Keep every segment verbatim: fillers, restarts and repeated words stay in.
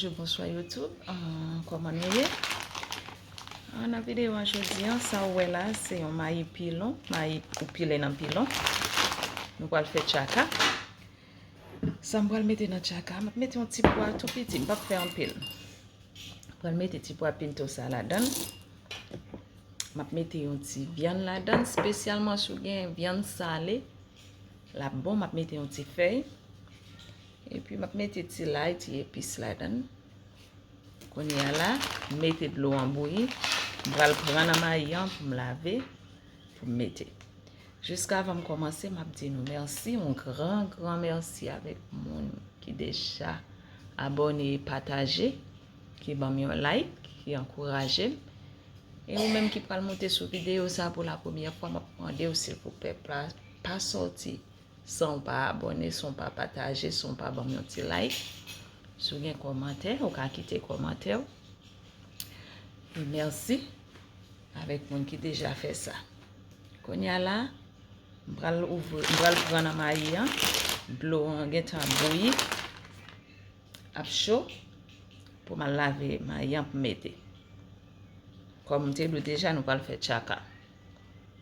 Bonjou, bonswa YouTube. Ah, kòman nou ye? Ah, nan videyo a jodi a, sa ou wè la, se yon mayi pilon, mayi ou pile nan pilon. Nou pral fè tchaka. Sa m pral mete nan tchaka, m ap mete yon ti pwa tou piti, m p ap fè anpil. M pral mete ti pwa pinto sa ladan l. M ap mete yon ti vyann ladan l, espesyalman si w gen vyann sale, l ap bon. M ap mete yon ti fèy. Epi m ap mete ti lay, ti epis ladan l. Kounye a la, m mete dlo an bouyi. M pral pran nan mayi an pou m lave, pou m mete. Jiskavan m kòmanse, m ap di nou mèsi, yon gran, gran mèsi avèk moun ki deja abòne e pataje, ki ban m yon like, ki ankouraje m. E ou menm ki pral moute sou videyo sa pou la premyè fwa, m ap mande w silvouplè, pa, pa sòti san w pa abòne, san w pa pataje, san w pa ban m yon ti like. Si w gen kòmantè, ou ka kite kòmantè w. E mèsi avèk moun ki deja fè sa. Kounye a la, m pral ouvri, m pral pran nan mayi an. Dlo an gentan bouyi, ap cho, pou m al lave mayi an pou m mete. Kòm m te di w deja, nou pral fè tchaka.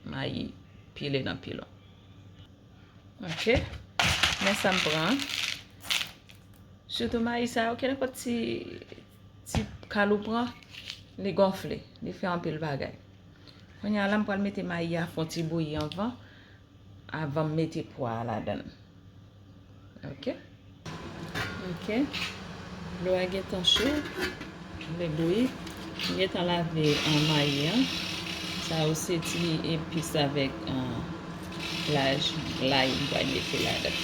Mayi pile nan pilon. Ok. Men sa m pran. Sitou mayi sa yo, kenenpòt ti, ti kal ou pran, li gonfle, li fè anpil bagay. Kounye a la, m pral mete mayi a fè yon ti bouyi anvan, avan m mete pwa a ladan l. Ok. Ok. Dlo a gentan cho, vle bouyi. M gentan lave an mayi an. Sa yo se ti epis avèk an laj, lay m pral mete ladan.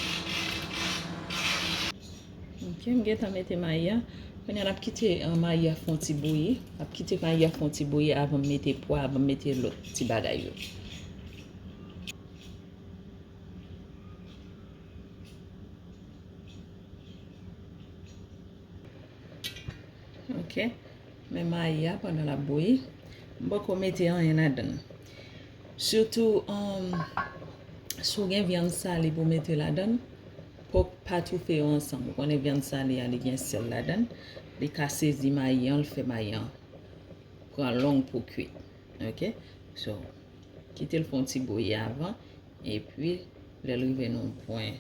Ok, m gentan mete mayi an. Kounye a n ap kite an mayi a fè yon ti bouyi. N ap kite mayi a fè yon ti bouyi avan m mete pwa, avan m mete lòt ti bagay yo. Ok. Men mayi a pandan l ap bouyi. M poko mete anyen ladan l. Sitou, um, si w gen vyann sale pou w mete ladan l, poko pa toufe yo ansanm. Ou konnen vyann sale a, li gen sèl ladan l. Li ka sezi mayi an, l fè mayi an pran long pou kwit. Ok? So, kite l fè yon ti bouyi avan. Epi, lè l rive nan yon pwen,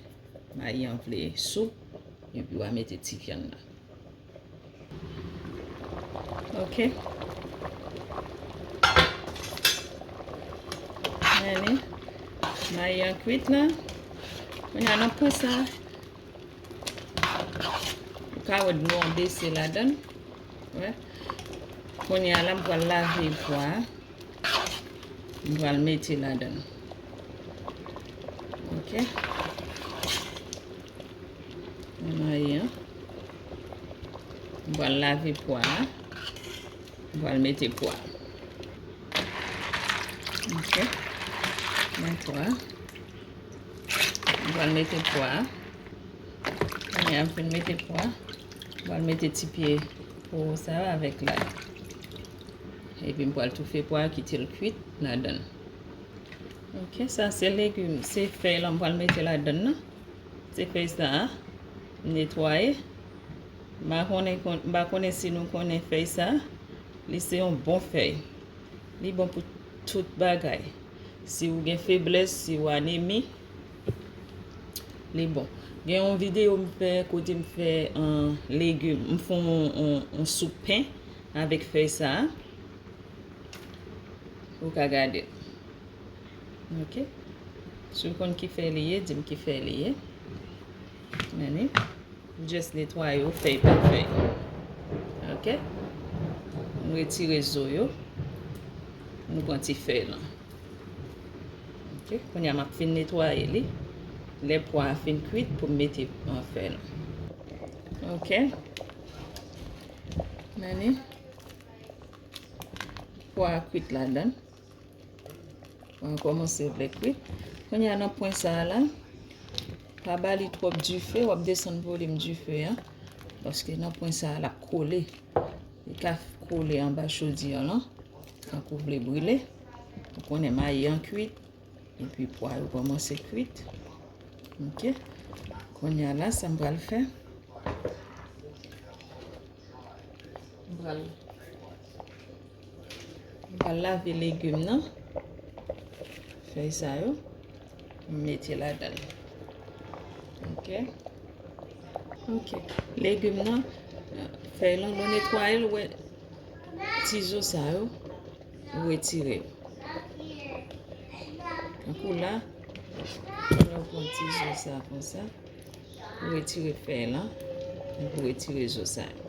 mayi an vle soup, epi w a mete ti vyann nan. Ok. Men li, mayi an kwit la. Kounye a nan pwen sa, ou ka wè dlo an bese ladan l. Wè. Kounye a la, m pral lave pwa a. M pral mete ladan l. Ok. Men mayi an. M pral lave pwa a. M pral mete pwa. Ok. Men pwa. M pral mete pwa. Kounye a m fin mete pwa. M pral mete ti pye po sa yo avèk lay. Epi m pral toufe pwa a, kite l kwit ladan l. Ok, sa se legim, se fèy lan m pral mete ladan l nan. Se fèy sa a, m netwaye. M pa konnen, m pa konnen si nou konnen fèy sa a. Li se yon bon fèy. Li bon pou tout bagay. Si ou gen feblès, si ou anemi, li bon. Gen yon videyo m fè kote m fè, an, legim, m fè yon, yon, yon soup pen avèk fèy sa a. Ou ka gade. Ok. Si w konn ki fèy li ye, di m ki fèy li ye. Men li. M just netwaye yo fèy pa fèy. Ok. M retire zo yo. M pran ti fèy lan. Ok. Kounye a m ap fin netwaye li. Lè pwa a fin kwit pou m mete an fèy lan. Ok. Men li. Pwa a kwit ladan l. Pwa a kòmanse vle kwit. Kounye a nan pwen sa a la, pa ba li twòp dife, w ap desann volim dife a. Paske nan pwen sa a, l ap kole. Li ka kole anba chodyè lan, tankou vle brile. Ou konnen mayi an kwit, epi pwa yo kòmanse kwit. Ok. Kounye a la, sa m pral fè. M pral lave legim nan. Fèy sa yo. M mete ladan l. Ok. Ok. Legim nan, fèy lan, lè w netwaye l, ou wè ti zo sa yo, ou retire yo. Tankou la, lè w pran ti zo sa konsa, ou retire fèy lan, epi ou retire zo sa yo.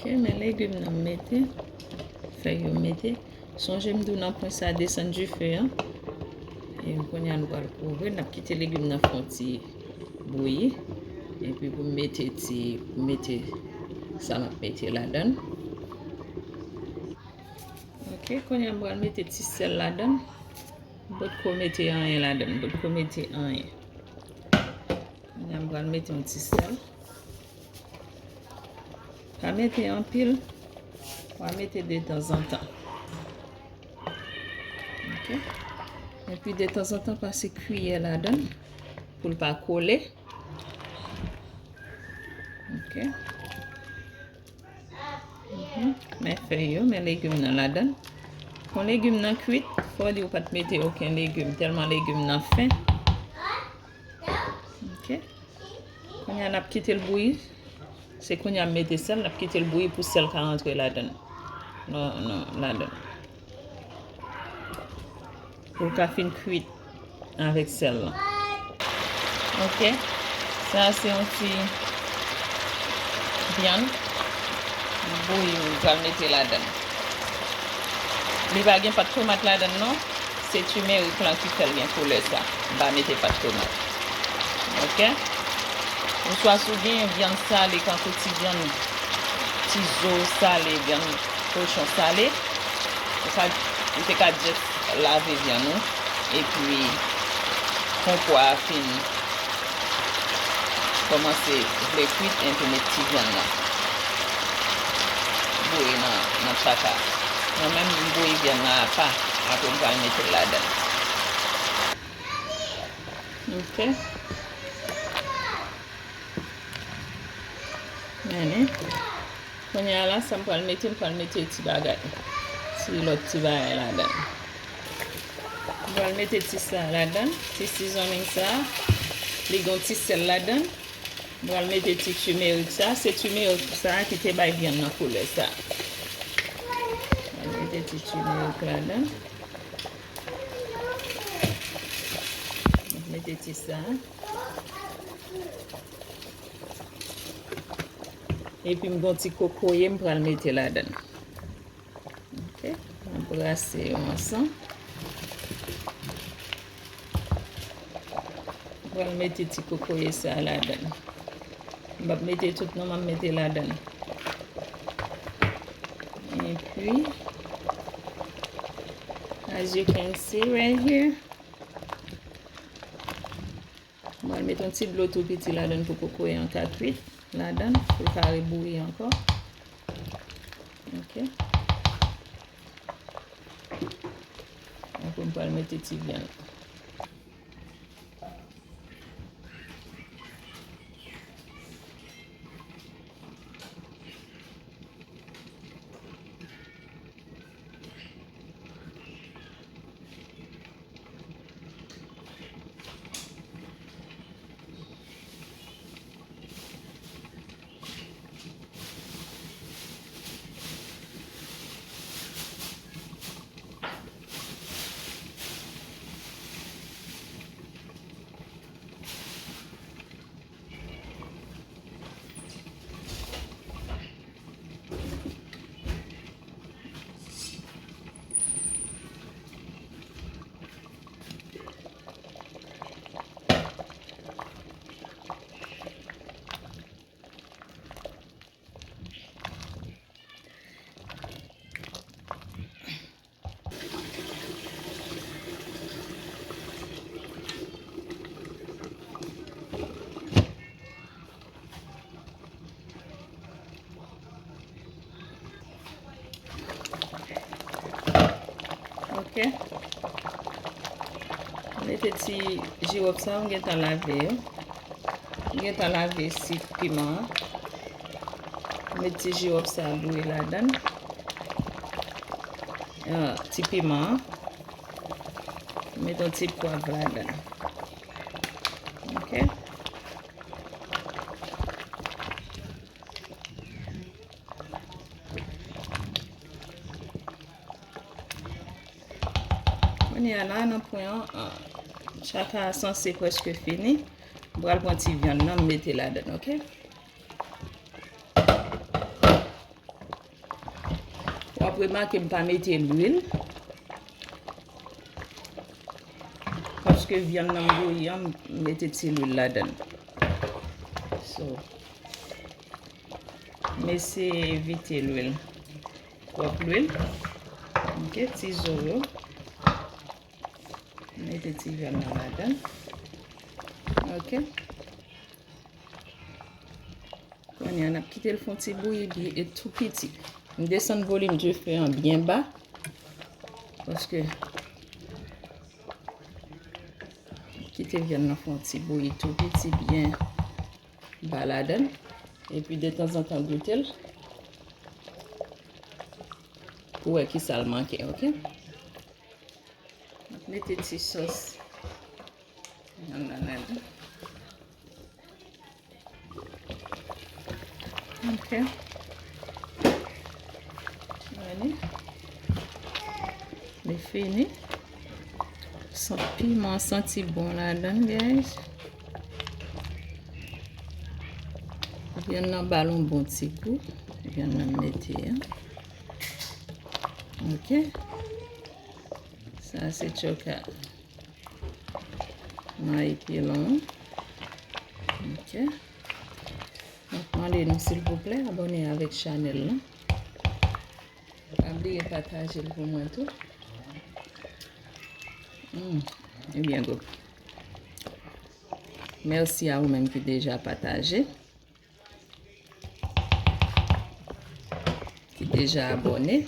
Ok, men legim nan m mete, fèy yo m mete. Sonje m di w nan pwen sa desann dife an. E kounye a nou pral kouvri, n ap kite legim nan fè yon ti bouyi. Epi pou m mete ti, pou m mete sa m ap mete ladan l. Ok, kounye a m pral mete ti sèl ladan l. M potko mete anyen ladan l, m potko mete anyen. Kounye a m pral mete yon ti sèl. Pa mete anpil, w a mete detanzantan. Ok. Epi detanzantan pase kiyè ladan l pou l pa kole. Ok. Mhm. Men fèy yo, men legim nan ladan l. Kon legim nan kwit, fò w di w pa t mete okenn legim, tèlman legim nan fen. Ok. Kounye a n ap kite l bouyi. Se kounye a m mete sèl, n ap kite l bouyi pou sèl ka rantre ladan l. Non, non, ladan l. Pou l ka fin kwit avèk sèl lan. Ok. Sa se yon ti vyann bouyi m pral mete ladan l. Li pa gen pat tomat ladan l non. Se timerik lan ki fè l gen koulè sa. M pa mete pat tomat. Ok? Oswa si w gen vyann sale, tankou ti vyann, ti zo sale, vyann kochon sale, ou ka, ou te ka just lave vyann ou, epi kon pwa a fin kòmanse vle kwit, epi met ti vyann nan. Bouyi nan, nan tchaka. Mwen menm, m bouyi vyann nan apa, apre m pral mete l ladan l. Ok. Men, kounye a la, sa m pral mete, m pral mete ti bagay, ti lòt ti bagay ladan l. M pral mete ti sa ladan l, ti seasoning sa. Li gen yon ti sèl ladan l. M pral mete ti timerik sa. Se timerik sa ki te bay vyann nan koulè sa. M pral mete ti timerik ladan l. M ap mete ti sa. Epi m gen yon ti kokoye m pral mete ladan l. Ok, m ap brase yo ansanm. M pral mete ti kokoye sa ladan l. M p ap mete tout non, m ap mete ladan l. Epi, as you can see right here, mwen mete yon ti dlo tou piti ladan l pou kokoye an ka kwit ladan l, pou l ka rebouyi ankò. Ok. Apre m pral mete ti vyann. Ok. Mete ti jiwòp sa, m gentan lave yo. M gentan lave sik piman an. M Met ti jiwòp sa bouyi ladan. Ah, ti piman an. Met yon ti pwav ladan. Ok. Kounye a la, nan pwen an, ah, chaka a sanse prèske fini. M pral pran ti vyann nan, m mete ladan, ok? W ap remake m pa mete lwil. Paske vyann nan m bouyi an, m mete ti lwil ladan. So, m eseye evite lwil. Twòp lwil. Ok, ti zo yo. Mete ti vyann nan ladan. Ok. Kounye a, n ap kite l fè yon ti bouyi byen, e tou piti. M desann volim dife an byen ba. Paske kite vyann nan fè yon ti bouyi tou piti byen ba ladan. Epi detanzantan goute l pou wè kisa l manke, ok? Mete ti sòs nan, nan, nan. Ok. Vini. Li fini. San piman, santi bon ladan, guys. Vyann nan ba l yon bon ti gou. Vyann nan mete a. Ok. Sa se choka. Mayi pilon. Ok. M ap mande nou, silvouplè, abòne avèk chanèl la. Pa bliye pataje l pou mwen tou. Mm, li byen gou. Mèsi a ou menm ki deja pataje, ki deja abòne.